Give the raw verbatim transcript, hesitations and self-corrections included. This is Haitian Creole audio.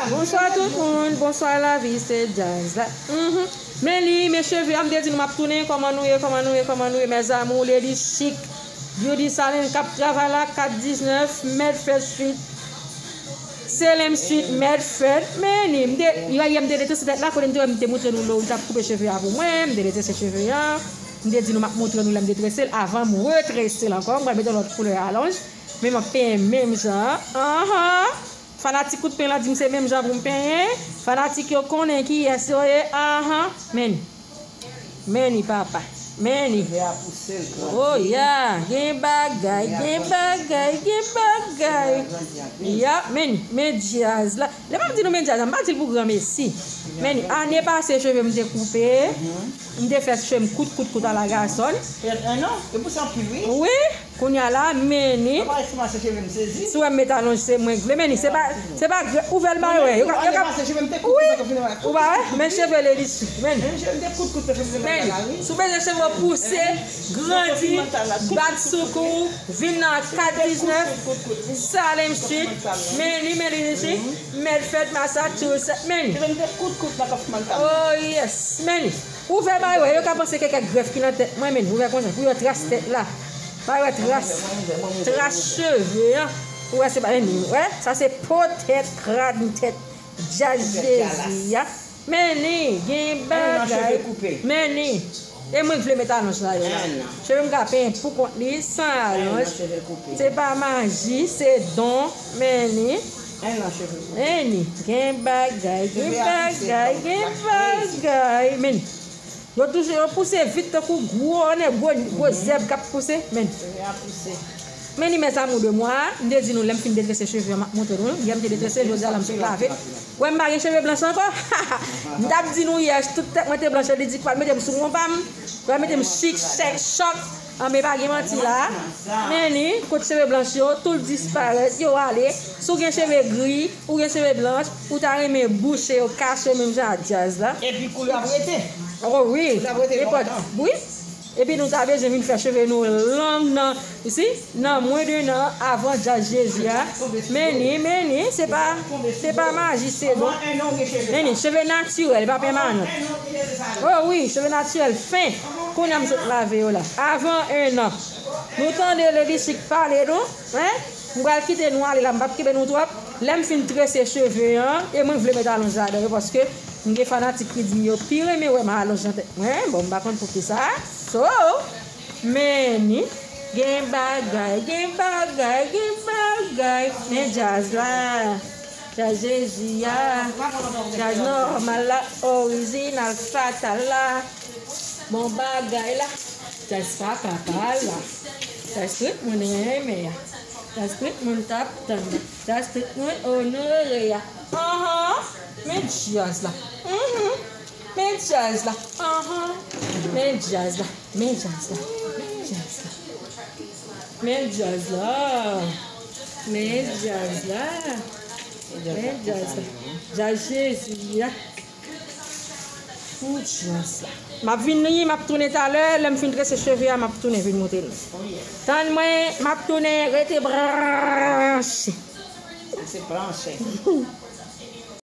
Bonswa tout moun, bonswa lavi, se djaz la. Mhm. Men li, men cheve a, m te di nou m ap tounen, kòman nou ye, kòman nou ye, kòman nou ye, mes amours, Lady Chic, Beauty Salon k ap travay la, kat diznèf, Medford Street, Salem Street, Medford. Men li, m te, yè m te detrese tèt la, kote m te wè m te montre nou lè w t ap koupe cheve a pou mwen, m te detrese cheve a. M te di nou m ap montre nou lè m detrese l, avan m retrese l ankò, m pral mete yon lòt koulè alonj, men m ap penyen menm jan an. Anhan. Fanatik kout pen la di m se menm jan pou m penyen. Fanatik yo konnen kiyès yo ye. Anhan. Men ni. Men ni papa. Men ni. Cheve a pouse l grandi. Oh ya, gen bagay, gen bagay, gen bagay. Ya, men ni, men djaz la. Lè m ap di nou men djaz la, m pa di l pou granmesi. Men ni, ane pase cheve m te koupe. M te fè cheve m kout, kout, kout a la gasòn. Fè un an? E pou sa anpil, wi. Wi. Kounye a la, men ni. Papa, si m ap cheve, m sezi. Si w wè m met alonj, se mwen k vle, men ni. Se pa, se pa grè, ouvè l ba yo wè. Yo ka, yo ka, wi. Ou pa wè? Men cheve Lady Chic, men ni. Men ni. Si w bezwen cheve w pouse, grandi, bat sou kou, vin nan kat diznèf, Salem Street, men ni, men Lady Chic, Medford, Massachusetts, men ni. Oh yes, men ni. Ouvè ba yo wè, yo ka panse ke kèk grèf ki nan tèt mwen, men ni. Ouvè konsa, pou yo tras tèt la. Ba yo wè tras, tras cheve an. Ou wè se pa, men ni, wè, sa se po tèt, kràn tèt, djaz Jezi a. Men ni, gen bagay. Men ni. E mwen k vle met alonj la yo la. Cheve m ka penyen pou kont li, san alonj. Se pa maji, se don, men ni. Men ni, gen bagay, gen bagay, gen bagay. Men ni. Yo toujou, yo pouse vit tankou gwo nèg, gwo, gwo zèb k ap pouse. Men ni. Men ni, mes amours de moi, m te di nou lè m fin detrese cheve a, m ap montre nou. Yè m te detrese, jodi a la m sot lave. Wè m pa gen cheve blanch ankò. M t ap di nou yè, tout tèt mwen te blanch, li di k pral mete m sou wonpa m. Pral mete m chik, chèk, chòk. An, men pa gen manti la. Men ni, kot cheve blanch yo, tout disparèt, yo ale. Si w gen cheve gri, ou gen cheve blanch, ou ta renmen bouche yo, kache yo menm jan ak djaz la. Epi koulè ap rete. Oh wi. Koulè ap rete lontan. Wi. Epi nou ta bezwen vin fè cheve nou long nan, you see, nan mwen de nan avan djaz Jezi a. Men ni, men ni, se pa, se pa maji, se don. Men ni, cheve natirèl, pa pèmanant. Oh wi, cheve natirèl, fen. Kounye a m sot lave yo la. Avan un an. Nou tande Lady Chic pale nou, en? M pral kite nou ale la, m p ap kenbe nou twòp. Lè m fin trese cheve an, e mwen vle met alonj ladan yo, paske m gen fanatik ki di m yo pi renmen wè m alonj nan tèt mwen. Bon, m pa konn poukisa. So, men ni, gen bagay, gen bagay, gen bagay. Men djaz la. Djaz Jezi a. Djaz nòmal la, orijinal, fatal la. Bon bagay la. Djaz papa pa la. Djaz tout moun renmen a. Djaz tout moun t ap tann la. Djaz tout moun onore a. Anhan. Men djaz la. Mhm. Men djaz la. Anhan. Men djaz la. Men djaz la. Men djaz la. Men djaz la. Men djaz la. Men djaz la. Djaz Jezi a. Pou djaz la. M ap vin ri, m ap tounen talè. Lè m fin trese cheve a, m ap tounen vin montre nou. Tann mwen, m ap tounen, rete branche. Sa se branche.